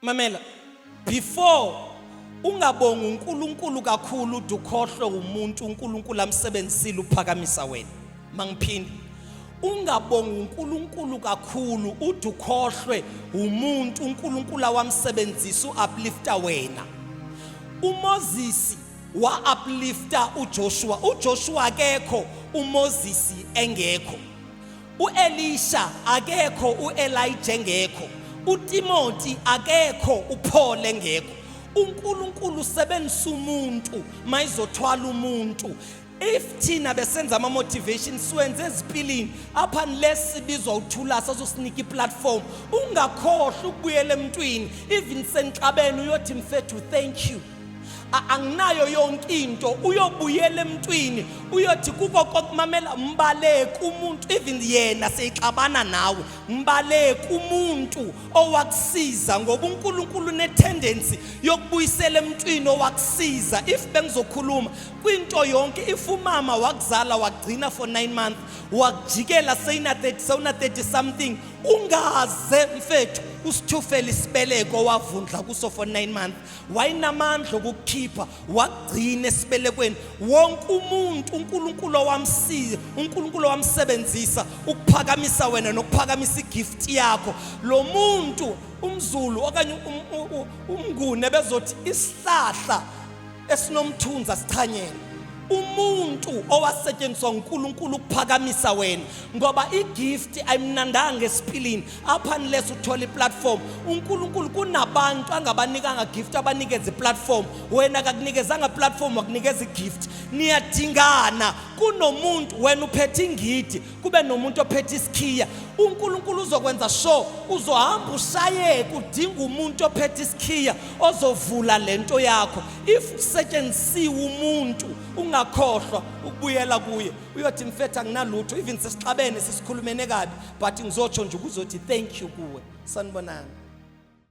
Mamela, before ungabongi uNkulunkulu kakhulu ude ukhohlwe umuntu uNkulunkulu amsebenzisile uphakamisa wena. Mangiphinde, ungabongi uNkulunkulu kakhulu ude ukhohlwe umuntu uNkulunkulu awamsebenzisa uuplifta wena. UMoses wa-uplifta uJoshua, uJoshua akekho uMoses engekho. UElisha akekho, uElijah engekho, uTimothy akekho, uPaul engekho. UNkulunkulu usebenzisa umuntu mayizothwala umuntu. If thina besenza ama motivation siwenze ezipilini up unless sibizwa uThulasi azosinika iplatform, ungakhohlwa ukubuyela emntwini even senixabene uyothi mfethu thank you. Anginayo yonke into, uyobuyela emntwini uyothi kuko kokumamela mbaleka umuntu even yena seyixabana nawe, mbaleka umuntu owakusiza ngoba uNkulunkulu une-tendency yokubuyisela emntwini owakusiza. If bengizokhuluma kwinto yonke, if umama wakuzala wagcina for 9 months wakujikela seyina 30 sewuna 30 something, ungaze mfethu usithufele isibeleko wavundla kuso for 9 months. Wayenamandla okukukhipha wakugcina esibelekweni. Wonke umuntu uNkulunkulu owamsiza, uNkulunkulu owamsebenzisa ukuphakamisa wena nokuphakamisa igift yakho, lo muntu umZulu okanye umNguni bezothi isihlahla esinomthunzi asichanyelwe. Umuntu owasetshenziswa uNkulunkulu ukuphakamisa wena, ngoba igift ayimnandanga esipilini up unless uthola iplatform. uNkulunkulu kunabantu angabanikanga gift, abanikeza iplatform. Wena akakunikezanga platform, wakunikeza igift. Niyadingana. Kunomuntu wena uphethe ingidi, kube nomuntu ophethe isikhiya. uNkulunkulu uzokwenza sure uzohamba ushayeke, udinga umuntu ophethe isikhiya ozovula lento yakho. If kusetshenzisiwe umuntu, ungakhohlwa ukubuyela kuye uyothi mfethu anginalutho, even sesixabene sesikhulumene kabi, but ngizotsho nje ukuzothi thank you kuwe. Sanibonani.